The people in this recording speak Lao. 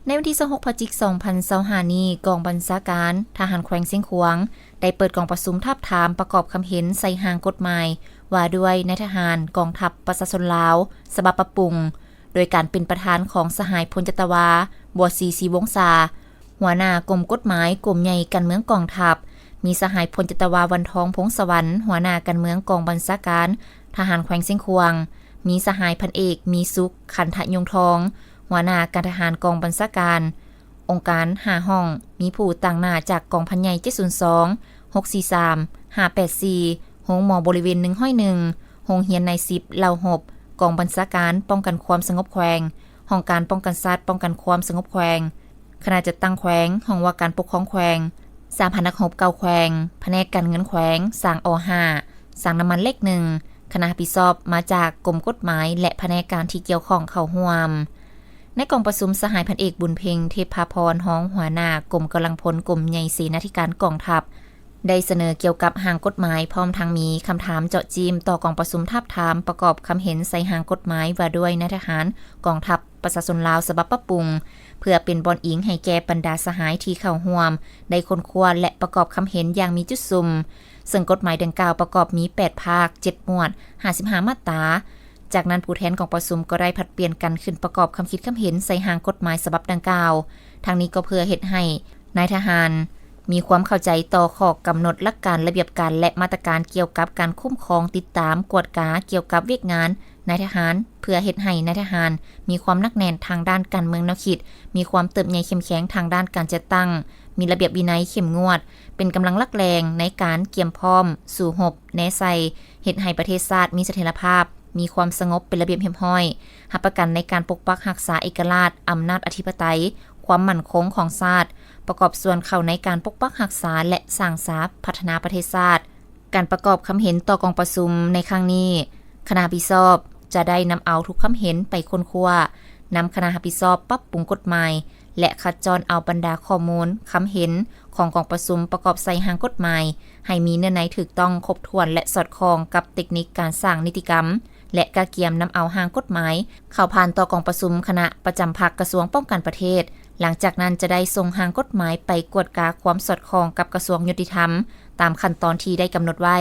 ໃນວັນທີຊາວຫົກ ພະຈິກ ສອງພັນຊາວຫ້ານີ້, ກອງບັນຊາການທະຫານແຂວງຊຽງຂວາງ ໄດ້ເປີດກອງປະຊຸມທາບທາມປະກອບຄຳເຫັນໃສ່ຮ່າງກົດໝາຍວ່າດ້ວຍນາຍທະຫານກອງທັບປະຊາຊົນລາວ ສະບັບປັບປຸງ ໂດຍການເປັນປະທານຂອງສະຫາຍພົນຈັດຕະວາ ບົວສີ ສີວົງສາ ຫົວໜ້າກົມກົດໝາຍ ກົມໃຫຍ່ການເມືອງກອງທັບ, ມີສະຫາຍພົນຈັດຕະວາ ວັນທອງ ພົງສະຫວັນ ຫົວໜ້າການເມືອງກອງບັນຊາການທະຫານແຂວງຊຽງຂວາງ, ມີສະຫາຍພັນເອກ ມີສຸກ ຂັນທະຍົງທອງ ຫົວໜ້າການທະຫານກອງບັນຊາການ, ອົງການຫ້າຫ້ອງ ມີຜູ້ຕາງໜ້າຈາກກອງພັນໃຫຍ່ ເຈັດສູນສອງ ຫົກສີ່ສາມ ຫ້າແປດສີ່ ໂຮງໝໍບໍລິເວນ ໜຶ່ງຮ້ອຍເອັດ ໂຮງຮຽນນາຍສິບ ເຫຼົ່າຮົບ, ກອງບັນຊາການປ້ອງກັນຄວາມສະຫງົບແຂວງ, ຫ້ອງການປ້ອງກັນຊາດ ປ້ອງກັນຄວາມສະຫງົບແຂວງ, ຄະນະຈັດຕັ້ງແຂວງ, ຫ້ອງວ່າການປົກຄອງແຂວງ, ສະຫາພັນນັກຮົບເກົ່າແຂວງ, ພະແນກການເງິນແຂວງ, ສາງ ອ ຫ້າ, ສາງນ້ຳມັນເລກໜຶ່ງ, ຄະນະຮັບຜິດຊອບມາຈາກກົມກົດໝາຍ ແລະ ພະແນກການທີ່ກ່ຽວຂ້ອງເຂົ້າຮ່ວມ. ໃນກອງປະຊຸມ, ສະຫາຍພັນເອກ ບຸນເພັງ ເທບພາພອນ ຮອງຫົວໜ້າກົມກຳລັງພົນ ກົມໃຫຍ່ເສນາທິການກອງທັບ ໄດ້ສະເໜີກ່ຽວກັບຮ່າງກົດໝາຍ, ພ້ອມທັງມີຄຳຖາມເຈາະຈີ້ມຕໍ່ກອງປະຊຸມທາບທາມປະກອບຄຳເຫັນໃສ່ຮ່າງກົດໝາຍວ່າດ້ວຍນາຍທະຫານກອງທັບປະຊາຊົນລາວ ສະບັບປັບປຸງ, ເພື່ອເປັນບ່ອນອີງໃຫ້ແກ່ບັນດາສະຫາຍທີ່ເຂົ້າຮ່ວມໄດ້ຄົ້ນຄວ້າ ແລະ ປະກອບຄຳເຫັນຢ່າງມີຈຸດສຸມ. ເຊິ່ງກົດໝາຍດັ່ງກ່າວປະກອບມີແປດພາກ, ເຈັດໝວດ, ຫ້າສິບຫ້າມາດຕາ. ຈາກນັ້ນ, ຜູ້ແທນກອງປະຊຸມກໍໄດ້ຜັດປ່ຽນກັນຂຶ້ນປະກອບຄຳຄິດຄຳເຫັນໃສ່ຮ່າງກົດໝາຍສະບັບດັ່ງກ່າວ. ທັງນີ້ກໍເພື່ອເຮັດໃຫ້ນາຍທະຫານມີຄວາມເຂົ້າໃຈຕໍ່ຂໍ້ກຳນົດ, ຫຼັກການ, ລະບຽບການ ແລະ ມາດຕະການກ່ຽວກັບການຄຸ້ມຄອງ, ຕິດຕາມ, ກວດກາກ່ຽວກັບວຽກງານນາຍທະຫານ, ເພື່ອເຮັດໃຫ້ນາຍທະຫານມີຄວາມໜັກແໜ້ນທາງດ້ານການເມືອງແນວຄິດ, ມີຄວາມເຕີບໃຫຍ່ເຂັ້ມແຂງທາງດ້ານການຈັດຕັ້ງ, ມີລະບຽບວິໄນເຂັ້ມງວດ, ເປັນກຳລັງຫຼັກແຫຼ່ງໃນການກຽມພ້ອມສູ້ຮົບແນໃສ່, ເຮັດໃຫ້ປະເທດຊາດມີສະຖຽນລະພາບ, ມີຄວາມສະຫງົບ, ເປັນລະບຽບຮຽບຮ້ອຍ, ຮັບປະກັນໃນການປົກປັກຮັກສາເອກະລາດ, ອຳນາດອະທິປະໄຕ, ຄວາມໝັ້ນຄົງຂອງຊາດ, ປະກອບສ່ວນເຂົ້າໃນການປົກປັກຮັກສາ ແລະ ສ້າງສາພັດທະນາປະເທດຊາດ. ການປະກອບຄຳເຫັນຕໍ່ກອງປະຊຸມໃນຄັ້ງນີ້, ຄະນະຮັບຜິດຊອບຈະໄດ້ນຳເອົາທຸກຄຳເຫັນໄປຄົ້ນຄວ້າ, ນຳຄະນະຮັບຜິດຊອບປັບປຸງກົດໝາຍ ແລະ ຄັດຈ້ອນເອົາບັນດາຂໍ້ມູນ, ຄຳເຫັນຂອງກອງປະຊຸມປະກອບໃສ່ຮ່າງກົດໝາຍ ໃຫ້ມີເນື້ອໃນຖືກຕ້ອງ, ຄົບຖ້ວນ ແລະ ສອດຄ່ອງກັບເຕັກນິກການສ້າງນິຕິກຳ ແລະ ກະກຽມນຳເອົາຮ່າງກົດໝາຍເຂົ້າຜ່ານຕໍ່ກອງປະຊຸມຄະນະປະຈຳພັກກະຊວງປ້ອງກັນປະເທດ. ຫຼັງຈາກນັ້ນຈະໄດ້ສົ່ງຮ່າງກົດໝາຍໄປກວດກາຄວາມສອດຄ່ອງກັບກະຊວງຍຸຕິທຳຕາມຂັ້ນຕອນທີ່ໄດ້ກຳນົດໄວ້.